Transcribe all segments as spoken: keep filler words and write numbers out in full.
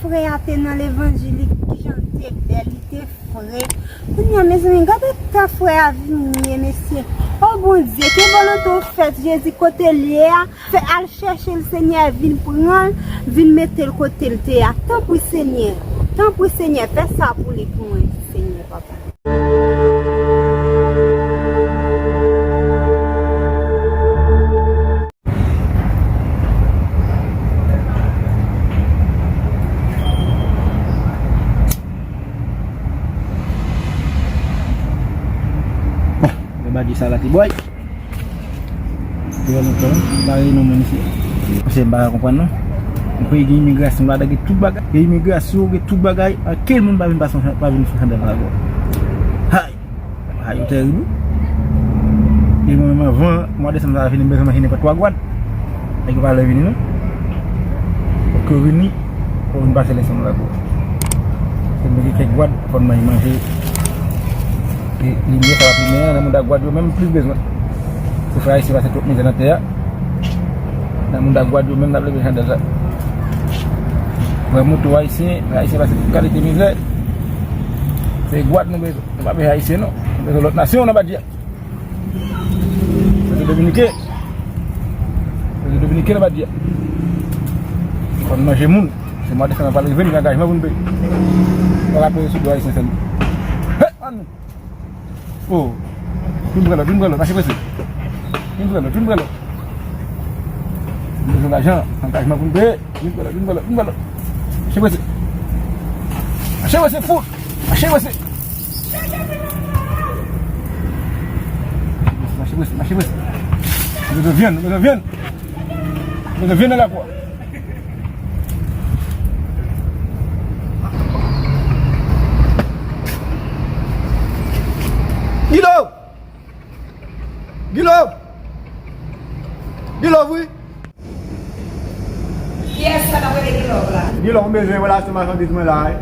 Frè a te nan levanjil, li, kijan l te bèl, li te fre. Kounye a, mezanmi, gade tan frè a vin ye, mesye. O Bondye, ke volonte w fèt, Jezi, kote l ye a. Fè al chèche l, Senyè, vin pran l, vin mete l kote l te a. Tanpri, Senyè. Tanpri, Senyè, fè sa pou li, pou mwen, Senyè, papa. Bon, lè badi sa la te bwè. Trè lontan, m pa rele non moun isi. Paske m pa ka konprann non. Yon peyi gen imigrasyon ladan, gen tout bagay. Gen imigrasyon, gen tout bagay. Ankenn moun pa vin pase yon chan-, pa vin sou chandèl lago. Hay! Hay yo terib wi. E mwen menm anvan mwa desanm sa a fini, m bezwen manje nenpòt twa gwad. Nèg yo pa lè vini non. Fòk yo vini, fòk yo vin pase lè ansanm lago. Fòk m mete kèk gwad, fòk m manje manje. E limyè sa va plimen an, nan mouda gwad yo menm plis bezwen. Se frè ayisyen pase twòp mizè nan tè a. Nan mouda gwad yo menm n ap leve chandèl sa. Pran moto ayisyen, frè ayisyen pase tout kalite mizè. Se gwad nou bezwen. Nou pa bezwen ayisyen non. Nou bezwen lòt nasyon nan badi a. Bezwen dominiken. Bezwen dominiken nan badi a. Fò n manje moun. Se mwa desanm nan pral rive, nou gen angajman pou n peye. Pa ka peye sou do ayisyen sèlman. Hey, ann! Oh! Vin pran lòt, vin pran lòt, mache prese. Vin pran lòt, vin pran lòt. Nou bezwen lajan, angajman pou n peye. Vin pran lòt, vin pran lòt, vin pran lòt. Mache prese. Mache prese, fout! Mache prese. Mache prese, mache prese. Nou bezwen vyann, nou bezwen vyann. Nou bezwen vyann nan lakou a. Gilo! Gilo! Gilo, wi! Kiyès sa k ap rele Gilove la? Gilo, m bezwen wè l achte machandiz mwen la, wi.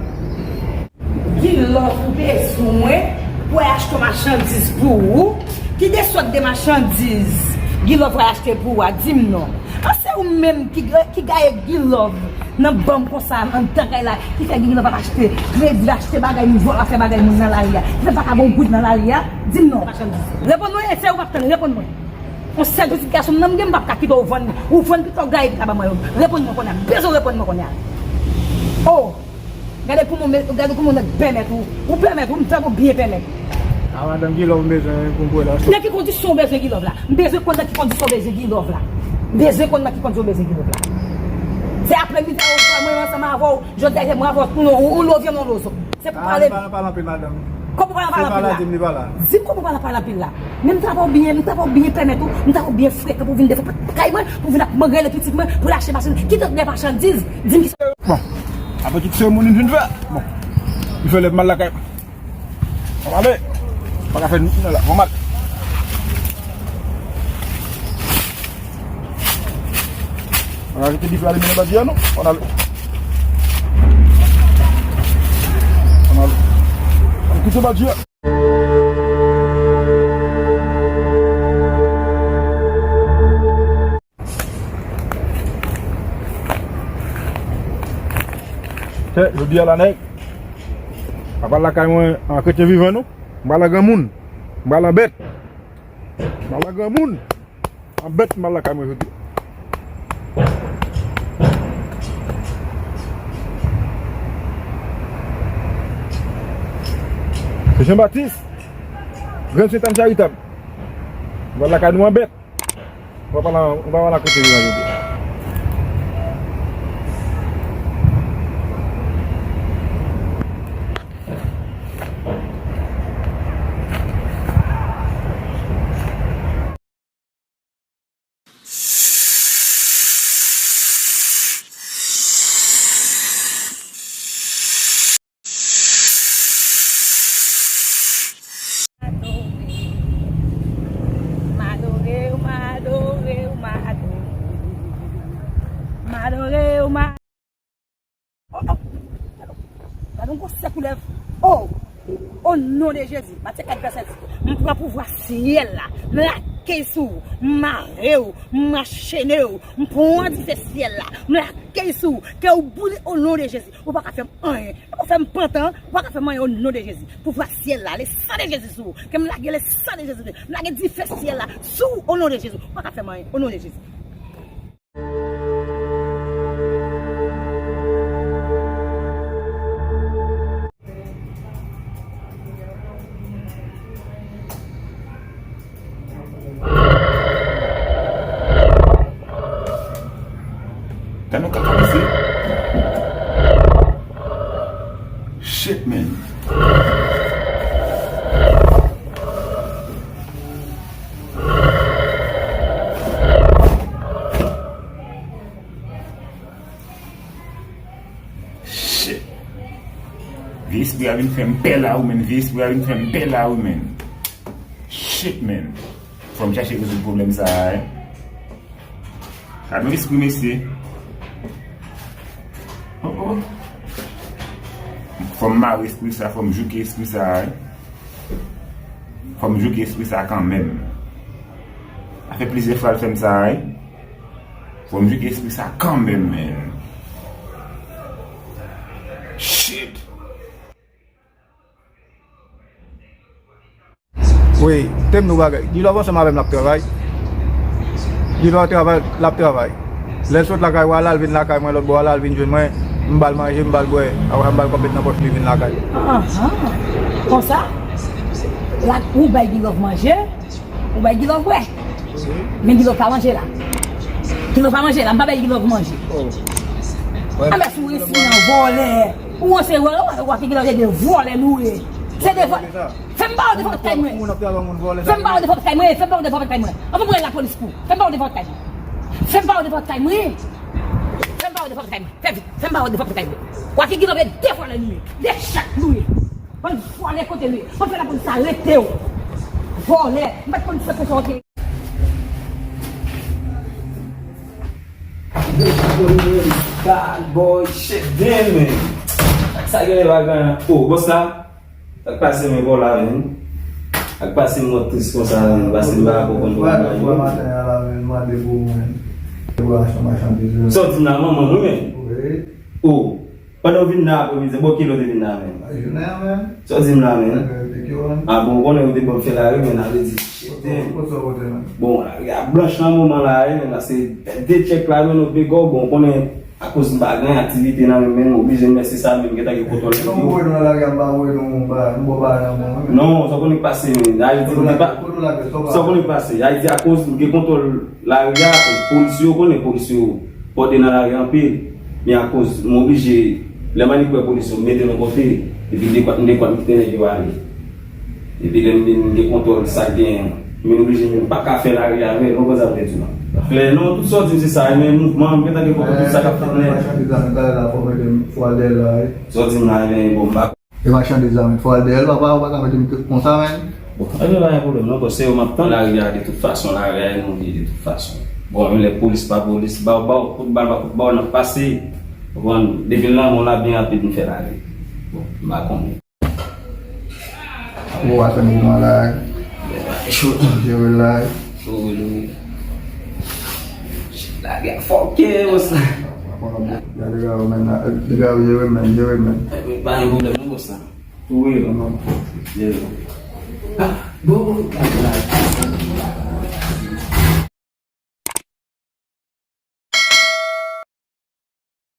Gilove bezwen pou al achte machandiz pou ou? Ki de sòt de machandiz Gilove pral achte pou ou a? Di m non. An se ou menm ki, ki gaye Gilove nan banm konsa anndan kay la, ki fè Gilove ap achte kredi, achte bagay, vòlò, fè bagay moun nan lari a, ki fè pa ka gen yon goud nan lari a? Di m non. Machandiz. Reponn mwen, e se ou m ap tann, reponn mwen. Yon sèl pitit gason m nan, m gen, m p ap ka kite w vann, ou vann pito w gaye pita ban mwen yo. Reponn mwen kounye a. M bezwen w reponn mwen kounye a. Oh! Gade kouman w, gade kouman w nèk pèmèt ou. Ou pèmèt, ou m tankou byen pèmèt. A madanm Gilove m bezwen pou m pran l. Nan ki kondisyon w bezwen Gilove la? M bezwen konn nan ki kondisyon w bezwen Gilove la. M bezwen konn nan ki kondisyon w bezwen Gilove la. Se aprè midi a oswa mwen ansanm avè w, jodi a se mwen avè w, nou, ou, ou lo vyann, ou lo zo. Se pou pale. Pale anpil, madanm. Kòman pale anpil la? Di m kòman pale anpil la. Men m ta ba w byen, m ta ba w byen pèmèt ou, m ta ba w byen frekan pou vin defann kay mwen, pou vin ap mande pitit mwen, pou l achte machandiz. Ki tout de machandiz? Di m ki sa. Bon, apre tout seremoni m fin fè, bon, m fè lè m al lakay mwen. Ann ale. Pa ka fè nou nan la. Bon, mal. Ann ale, kite dife alimen nan badi a non. Ann ale. Ann ale. Ann kite badi a. Tè, jodi a la, nèg. M pa pral lakay mwen an kretyen vivan non. M pral an granmoun. M pral an bèt. M pral an granmoun. An bèt m pral lakay mwen jodi. Se Jean Baptiste, Grann Sentàn Charitab. M pral lakay nou an bèt. Ou pa pale, ou pa pale kote li la jodi. M adore w, m adore w, m adore w. M adore w, m a- Oh, oh. Gade yon gwosè koulèv. Oh! O non de Jezi, Matye kat vèsè dis. M pran pouvwa syèl la. M la lake sou ou, m mare w, m achene w, m pran dife syèl la, m lake sou ou, ke w boule o non de Jezi. Ou pa ka fè m anyen. Ou pa fè m pantan, ou pa ka fè m anyen o non de Jezi. Pouvwa syèl la, le san de Jezi sou ou. Ke m lage le san de Jezi, m lage dife syèl la sou ou o non de Jezi. Ou pa ka fè m anyen o non de Jezi. Gad yon kaka mesye. Shit, man. Shit. Vye espri a vin fè m pè la wi, man. Vye espri a vin fè m pè la wi, man. Shit, man. Fò m chache rezoud pwoblèm sa a, wi. Gad yon espri, mesye. Oh, oh. Fò m mare espri sa, fò m jouke espri sa a, wi. Fò m jouke espri sa kanmenm. Sa fè plizyè fwa l fè m sa, wi. Fò m jouke espri sa kanmenm, man. Shit. Wi, te m nou bagay. Gilov ansanm avè m l ap travay. Gilov ap travay, l ap travay. Lè l sot lakay ou a la, l vin lakay mwen, lòt bò a la, l vin jwenn mwen, m ba l manje, m ba l bwè. Apre sa, m ba l kòb met nan pòch li, vin lakay. Ahan. Konsa, la, ou bay Gilov manje, ou bay Gilov bwè. Men Gilov pa manje la. Gilov pa manje la, m pa bay Gilov manje. Anbè sou resi nan vòlè. Ou an se vòlè, ou wè ke Gilov se de vòlè nou ye. Se de vòlè. Fè m ba w devan pòt kay mwen. Fè m ba w devan pòt kay mwen. Fè m ba w devan pòt kay mwen. Anvan mwen lapolis pou. Fè m ba w devan pòt kay mwen. Fè m ba w devan pòt kay mwen. Fè m ba w devan pòt kay mwen. Fè vit. Fè m ba w devan pòt kay mwen. Wè ke Gilov e de vòlè nou ye. De chat nou ye. Bann vòlè kote nou ye. Mwen fè lapolis arete w. Vòlè. M pa t konn se konsa w te. Bad boy, shit, damn, man. Sa gen lè pa gen. Oh, bòs la. Sa k pase men bò la, men? Sa k pase m wè tris konsa, men? Pase m pa konprann bò la, men. Maten an la, men, mande pou ou, men. Pou machann, machandiz, men. Sa w di m la, manman m, wi, men. Wi. Oh, pandan w vin la aprèmidi, bò kilè w te vin la, men? Jounen an, men. Sa w di m la, men? Ah, bon, ou konnen ou te ban m fè lari, men, sa vle di, shit, men. Kote w pote, men? Bon, lari a blanch nan moman la, men, la se de tchèk la, men, nou pegò, bon, ou konnen, akoz m pa gen aktivite nan men m, men m oblije m mèsi sa, men m gentan gen kontwòl nan yo. Non, sa w konnen k pase, men, Ayiti, kote w lage, sa w konnen k pase, Ayiti, akoz m gen kontwòl lari a, polis yo, konnen polis yo pòte nan lari anpil, men akoz m oblije, lè m annik wè polis yo, m mete l yon kote, epi m dekwat, m dekwat, m kite nèg yo ale. Epi lè m vin gen kontwòl sa k genyen an, m vin oblije, m pa ka fè lari avè l, ou konprann sa m vle di w la. Klè non, tout sa w di m se sa, men mouvman, m gentan gen kontwòl tout sa k ap fèt nèt. Machandiz la, men talè la, fò w mete m fò al dèyè l la, wi. Sa w di m la, men bon, m pa. E machandiz la, men fò al dèyè l, papa, ou pa ka mete m konsa, men. Bon, ebyen, pa gen pwoblèm non, bòs, se yo m ap tann. Lari a, de tout fason, lari a, e nou ye, de tout fason. Bon, men lè polis pa polis, ba w, ba w, kout bal pa kout bal, n ap pase. Ou konprann, depi l nan men w la, byen rapid, m fè lari. Bon, m pa konnen. Ou a fè mouvman la. Jere la. Lari a fòke, bòs la. Gade la, men, la, gade, jere men, jere men. Pa gen pwoblèm non, bòs la. Wi, non, non. Jere. Ah, bon, bon, bon.